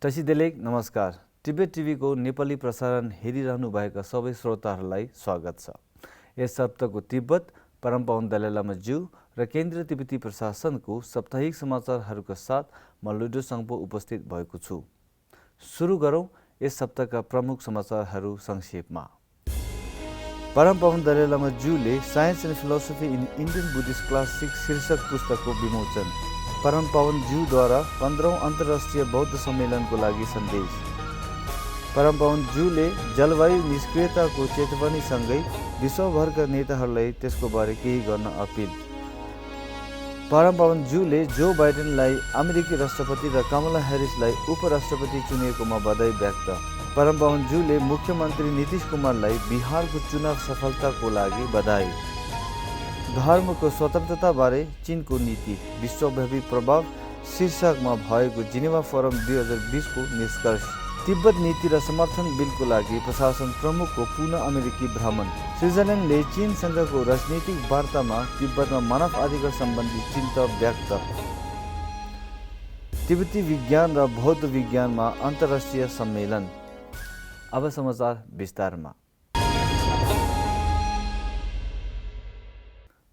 टसिदेलेक नमस्कार। टिबेट टिभीको नेपाली प्रसारण हेरिरहनु भएका सबै श्रोताहरूलाई स्वागत छ। यस सप्ताहको तिब्बत, परमपावन दलाई लामा ज्यू र केन्द्रीय तिब्बती प्रशासनको साप्ताहिक समाचारहरूका साथ म लुडो सङ्पो उपस्थित भएको छु। सुरु गरौँ यस सप्ताहका प्रमुख समाचारहरू संक्षेपमा। परमपावन दलाई लामा ज्यूले science and philosophy in Indian Buddhist classic शीर्षक पुस्तकको विमोचन। परमपावन ज्यूद्वारा 15औं अन्तर्राष्ट्रिय बौद्ध सम्मेलनको लागि सन्देश। परमपावन ज्यूले जलवायु निष्क्रियताको चेतवनीसँगै विश्वभरका नेताहरूलाई त्यसको बारे केही गर्न अपिल। परमपावन ज्यूले जो बाइडेनलाई अमेरिकी राष्ट्रपति र कमला ह्यारिसलाई उपराष्ट्रपति चुनिएकोमा बधाई व्यक्त। परमपावन ज्यूले मुख्यमन्त्री नीतीश कुमारलाई बिहारको चुनाव सफलताको लागि बधाई। धर्मको स्वतन्त्रताबारे चीनको नीति, विश्वव्यापी प्रभाव शीर्षकमा भएको जिनेभा फोरम 2020 को निष्कर्ष। तिब्बत नीति र समर्थन बिलको लागि प्रशासन प्रमुखको पुनः अमेरिकी भ्रमण। स्विजरल्यान्डले चीनसँगको राजनीतिक वार्तामा तिब्बतमा मानव अधिकार सम्बन्धी चिन्ता व्यक्त। तिब्बती विज्ञान र बौद्ध विज्ञानमा अन्तर्राष्ट्रिय सम्मेलन। अब समाचार विस्तारमा।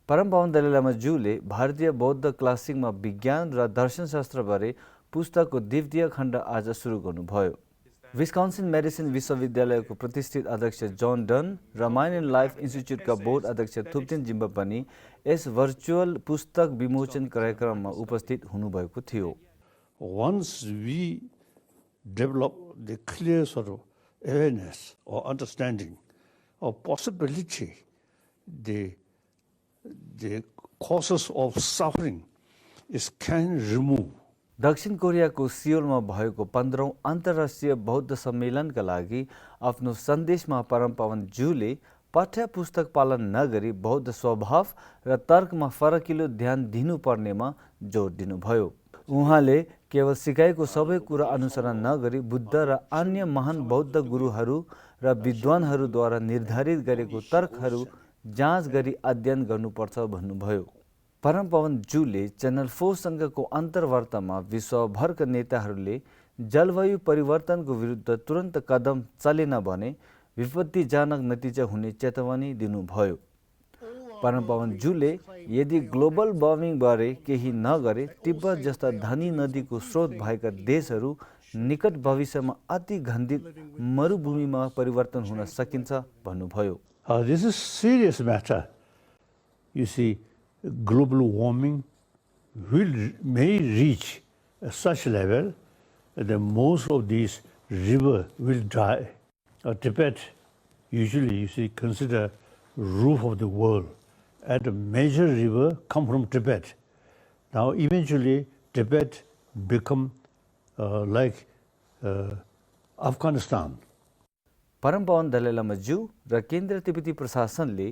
परमपावन दलाई लामा ज्यूले भारतीय बौद्ध क्लासिकमा विज्ञान र दर्शनशास्त्रबारे पुस्तकको द्वितीय खण्ड आज सुरु गर्नुभयो। विस्कन्सिन मेडिसिन विश्वविद्यालयको प्रतिष्ठित अध्यक्ष जन डन र माइन्ड एन्ड लाइफ इन्स्टिच्युटका बोर्ड अध्यक्ष थुप्तेन जिम्बा पनि यस भर्चुअल पुस्तक विमोचन कार्यक्रममा उपस्थित हुनुभएको थियो। Once we develop the clear sort of awareness or understanding of possibility, the causes of suffering is can remove. दक्षिण कोरियाको सियोलमा भएको 15औं अन्तर्राष्ट्रिय बौद्ध सम्मेलनका लागि आफ्नो सन्देशमा परमपावन ज्यूले पाठ्य पुस्तक पालन नगरी बौद्ध स्वभाव र तर्कमा फरकिलो ध्यान दिनुपर्नेमा जोड दिनुभयो। उहाँले केवल सिकाइको सबै कुरा अनुसरण नगरी बुद्ध र अन्य महान बौद्ध गुरुहरू र विद्वानहरूद्वारा निर्धारित गरेको तर्कहरू जाँच गरी अध्ययन गर्नुपर्छ भन्नुभयो। परमपावन ज्यूले च्यानल 4सँगको अन्तर्वार्तामा विश्वभरका नेताहरूले जलवायु परिवर्तनको विरुद्ध तुरन्त कदम चलेन भने विपत्तिजनक नतिजा हुने चेतावनी दिनुभयो। परमपावन ज्यूले यदि ग्लोबल वार्मिङबारे केही नगरे तिब्बत जस्ता धनी नदीको स्रोत भएका देशहरू निकट भविष्यमा अति घन्दित मरुभूमिमा परिवर्तन हुन सकिन्छ भन्नुभयो। This is serious matter. You see, global warming may reach such level that most of these rivers will dry. Tibet, usually you see, consider roof of the world, and a major river come from Tibet. Now, eventually, Tibet become like Afghanistan. परमपावन Dalai लामा ज्यू र केन्द्रीय तिब्बती प्रशासनले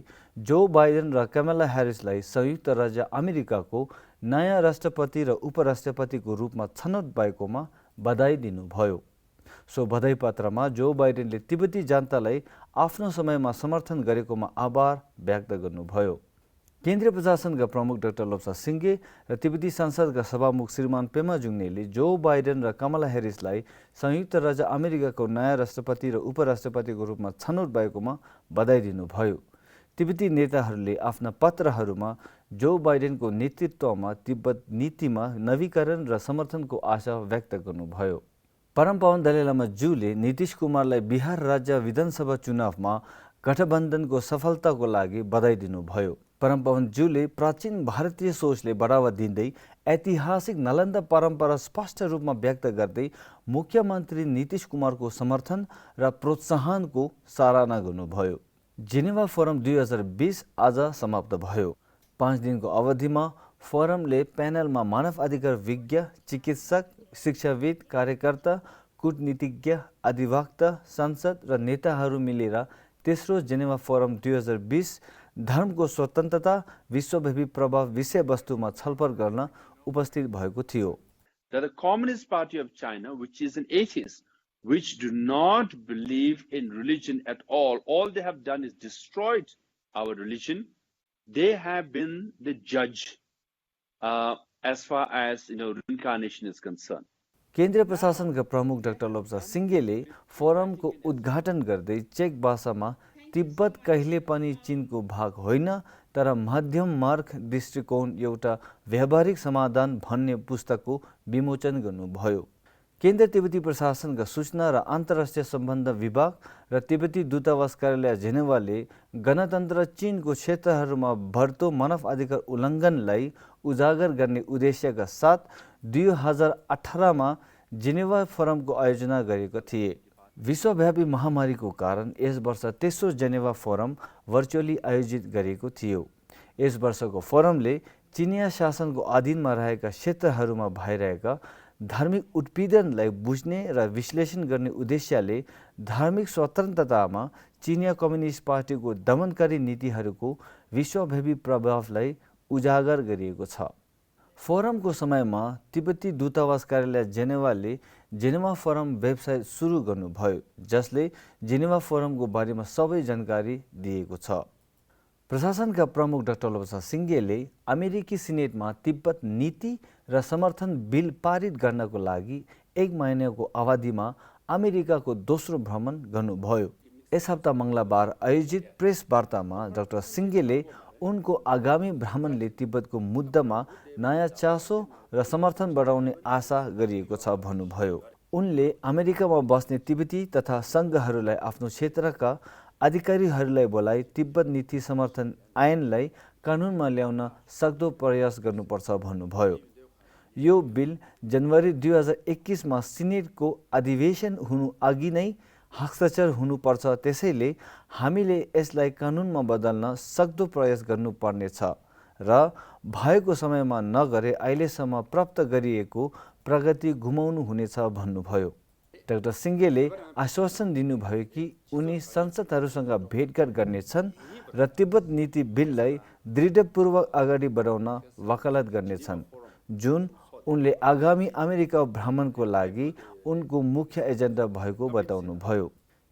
Joe Biden र कमला ह्यारिसलाई संयुक्त राज्य अमेरिकाको नयाँ राष्ट्रपति र उपराष्ट्रपतिको रूपमा छनौट भएकोमा बधाई दिनुभयो। सो बधाई पत्रमा जो बाइडेनले तिब्बती जनतालाई आफ्नो समयमा समर्थन गरेकोमा आभार व्यक्त गर्नुभयो। केन्द्रीय प्रशासनका प्रमुख डाक्टर लोप्सा सिङ्गे र तिब्बती संसदका सभामुख श्रीमान पेमा जुङ्नेले जो बाइडेन र कमला ह्यारिसलाई संयुक्त राज्य अमेरिकाको नयाँ राष्ट्रपति र उपराष्ट्रपतिको रूपमा छनौट भएकोमा बधाई दिनुभयो। तिब्बती नेताहरूले आफ्ना पत्रहरूमा जो बाइडेनको नेतृत्वमा तिब्बत नीतिमा नवीकरण र समर्थनको आशा व्यक्त गर्नुभयो। परमपावन दलाई लामा ज्यूले नीतीश कुमारलाई बिहार राज्य विधानसभा चुनावमा गठबन्धनको सफलताको लागि बधाई दिनुभयो। परमपावन ज्यूले प्राचीन भारतीय सोचले बढावा दिँदै ऐतिहासिक नालन्दा परम्परा स्पष्ट रूपमा व्यक्त गर्दै मुख्यमन्त्री नीतीश कुमारको समर्थन र प्रोत्साहनको सराहना गर्नुभयो। जिनेभा फोरम 2020 आज समाप्त भयो। 5 दिनको अवधिमा फोरमले प्यानलमा मानव अधिकार विज्ञ, चिकित्सक, शिक्षाविद, कार्यकर्ता, कूटनीतिज्ञ, अधिवक्ता, संसद र नेताहरू मिलेर तेस्रो जेनेभा फोरम 2020 धर्मको स्वतन्त्रता विश्वव्यापी प्रभाव विषयवस्तुमा छलफल गर्न उपस्थित भएको थियो। The Communist Party of China, which is an atheist, which do not believe in religion at all they have done is destroyed our religion. They have been the judge as far as reincarnation is concerned. केन्द्रीय प्रशासनका प्रमुख doctor लोब्सा सिङ्गेले फोरमको उद्घाटन गर्दै check भाषामा तिब्बत कहिले पनि चीनको भाग होइन तर मध्यम मार्ग दृष्टिकोण एउटा व्यावहारिक समाधान भन्ने पुस्तकको विमोचन गर्नुभयो। केन्द्रीय तिब्बती प्रशासनका सूचना र अन्तर्राष्ट्रिय सम्बन्ध विभाग र तिब्बती दूतावास कार्यालय जेनेवाले गणतन्त्र चीनको क्षेत्रहरूमा बढ्दो मानव अधिकार उल्लङ्घनलाई उजागर गर्ने उद्देश्यका साथ 2018मा जेनेवा फोरमको आयोजना गरेको थिए। विश्वव्यापी महामारीको कारण यस वर्ष तेस्रो जेनेवा फोरम भर्चुअली आयोजित गरिएको थियो। यस वर्षको फोरमले चिनिया शासनको अधीनमा रहेका क्षेत्रहरूमा भइरहेका धार्मिक उत्पीडनलाई बुझ्ने र विश्लेषण गर्ने उद्देश्यले धार्मिक स्वतन्त्रतामा चिनिया कम्युनिस्ट पार्टीको दमनकारी नीतिहरूको विश्वव्यापी प्रभावलाई उजागर गरिएको छ। फोरमको समयमा तिब्बती दूतावास कार्यालय जेनेवाले जेनेवा फोरम वेबसाइट सुरु गर्नुभयो जसले जेनेवा फोरमको बारेमा सबै जानकारी दिएको छ। प्रशासनका प्रमुख डाक्टर लोब्सा सिङ्गेले अमेरिकी सिनेटमा तिब्बत नीति र समर्थन बिल पारित गर्नको लागि 1 महिनाको अवधिमा अमेरिकाको दोस्रो भ्रमण गर्नुभयो। यस हप्ता मङ्गलबार आयोजित प्रेस वार्तामा डाक्टर सिङ्गेले उनको आगामी भ्रमणले तिब्बतको मुद्दामा नयाँ चासो र समर्थन बढाउने आशा गरिएको छ भन्नुभयो। उनले अमेरिकामा बस्ने तिब्बती तथा सङ्घहरूलाई आफ्नो क्षेत्रका अधिकारीहरूलाई बोलाइ तिब्बत नीति समर्थन ऐनलाई कानुनमा ल्याउन सक्दो प्रयास गर्नुपर्छ भन्नुभयो। यो बिल जनवरी 2021मा सिनेटको अधिवेशन हुनु अघि नै हस्ताक्षर हुनुपर्छ, त्यसैले हामीले यसलाई कानुनमा बदल्न सक्दो प्रयास गर्नुपर्नेछ र भएको समयमा नगरे अहिलेसम्म प्राप्त गरिएको प्रगति गुमाउनु हुनेछ भन्नुभयो। डाक्टर सिङ्गेले आश्वासन दिनुभयो कि उनी संसदहरूसँग भेटघाट गर्नेछन् र तिब्बत नीति बिललाई दृढपूर्वक अगाडि बढाउन वकालत गर्नेछन्, जुन उनले आगामी अमेरिका भ्रमणको लागि उनको मुख्य एजेन्डा भएको बताउनुभयो।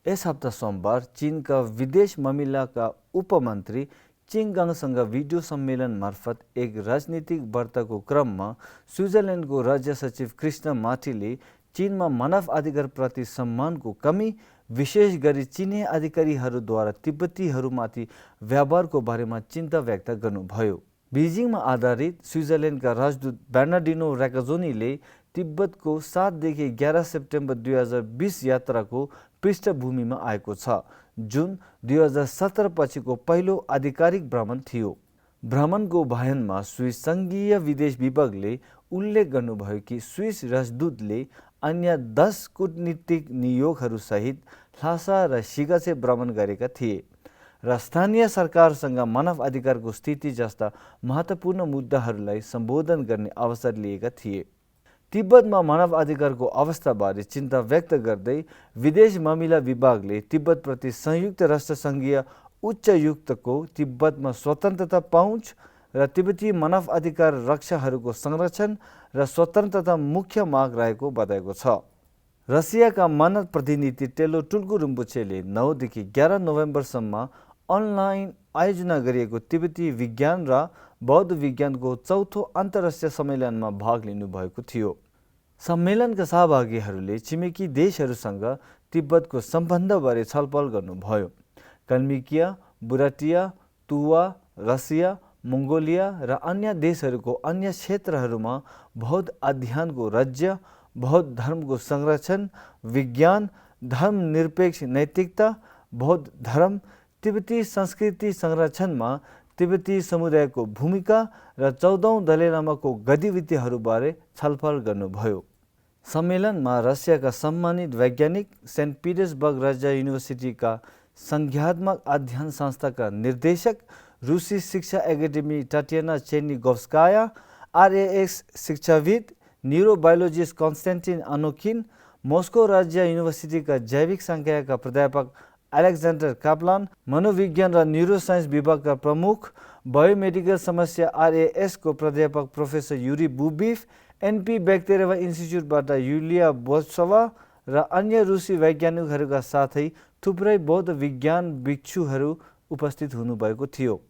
यस हप्ता सोमबार चीनका विदेश मामिलाका उपमन्त्री चिङगाङसँग भिडियो सम्मेलन मार्फत एक राजनीतिक वार्ताको क्रममा स्विजरल्यान्डको राज्य सचिव कृष्ण माथीले चीनमा मानव अधिकारप्रति सम्मानको कमी, विशेष गरी चिनिया अधिकारीहरूद्वारा तिब्बतीहरूमाथि व्यवहारको बारेमा चिन्ता व्यक्त गर्नुभयो। बीजिङमा आधारित स्विजरल्यान्डका राजदूत बेर्नार्डिनो रेकाजोनीले तिब्बतको 7 देखि 11 सेप्टेम्बर 2020 यात्राको पृष्ठभूमिमा आएको छ, जुन 2017 पछिको पहिलो आधिकारिक भ्रमण थियो। भ्रमणको बयानमा स्विस सङ्घीय विदेश विभागले उल्लेख गर्नुभयो कि स्विस राजदूतले अन्य 10 कूटनीतिक नियोगहरूसहित ल्हासा र सिगासे भ्रमण गरेका थिए र स्थानीय सरकारसँग मानव अधिकारको स्थिति जस्ता महत्त्वपूर्ण मुद्दाहरूलाई सम्बोधन गर्ने अवसर लिएका थिए। तिब्बतमा मानव अधिकारको अवस्थाबारे चिन्ता व्यक्त गर्दै विदेश मामिला विभागले तिब्बतप्रति संयुक्त राष्ट्रसङ्घीय उच्चायुक्तको तिब्बतमा स्वतन्त्रता पहुँच र तिब्बती मानव अधिकार रक्षाहरूको संरक्षण र स्वतन्त्रता मुख्य माग रहेको बताएको छ। रसियाका मानव प्रतिनिधि टेलो टुल्कु रिम्पोछेले 9 देखि 11 नोभेम्बरसम्म अनलाइन आयोजना गरिएको तिब्बती विज्ञान र बौद्ध विज्ञानको चौथो अन्तर्राष्ट्रिय सम्मेलनमा भाग लिनुभएको थियो। सम्मेलनका सहभागीहरूले छिमेकी देशहरूसँग तिब्बतको सम्बन्धबारे छलफल गर्नुभयो। कल्मिकिया, बुराटिया, तुवा, रसिया, मङ्गोलिया र अन्य देशहरूको अन्य क्षेत्रहरूमा बौद्ध अध्ययनको राज्य, बौद्ध धर्मको संरक्षण, विज्ञान, धर्मनिरपेक्ष नैतिकता, बौद्ध धर्म, तिब्बती संस्कृति संरक्षणमा तिब्बती समुदायको भूमिका र 14औं दलाई लामाको गतिविधिहरूबारे छलफल गर्नुभयो। सम्मेलनमा रसियाका सम्मानित वैज्ञानिक, सेन्ट पिटर्सबर्ग राज्य युनिभर्सिटीका संज्ञात्मक अध्ययन संस्थाका निर्देशक, रुसी शिक्षा एकाडेमी टाटियाना चेर्निगोव्स्काया, आरएएस शिक्षाविद, न्यूरोबायोलोजिस्ट कन्स्टेन्टिन अनोखिन, मस्को राज्य युनिभर्सिटीका जैविक संकायका प्राध्यापक अलेक्जेन्डर काप्लान, मनोविज्ञान र न्यूरोसाइन्स विभागका प्रमुख, बायोमेडिकल समस्या आरएएसको प्राध्यापक प्रोफेसर युरी बुबिफ, एनपी ब्याक्टेरिया इन्स्टिच्युटबाट युलिया बोत्सोवा र अन्य रुसी वैज्ञानिकहरूका साथै थुप्रै बौद्ध विज्ञान भिक्षुहरू उपस्थित हुनुभएको थियो।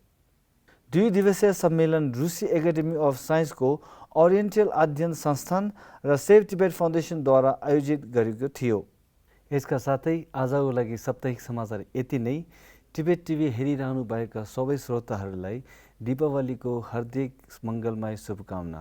2 दिवसीय सम्मेलन रुसी एकाडेमी अफ साइन्सको ओरिएन्टल अध्ययन संस्थान र सेभ टिबेट फाउन्डेसनद्वारा आयोजित गरेको थियो। यसका साथै आजको लागि साप्ताहिक समाचार यति नै। टिबेट टिभी हेरिरहनु भएका सबै श्रोताहरूलाई दीपावलीको हार्दिक मङ्गलमय शुभकामना।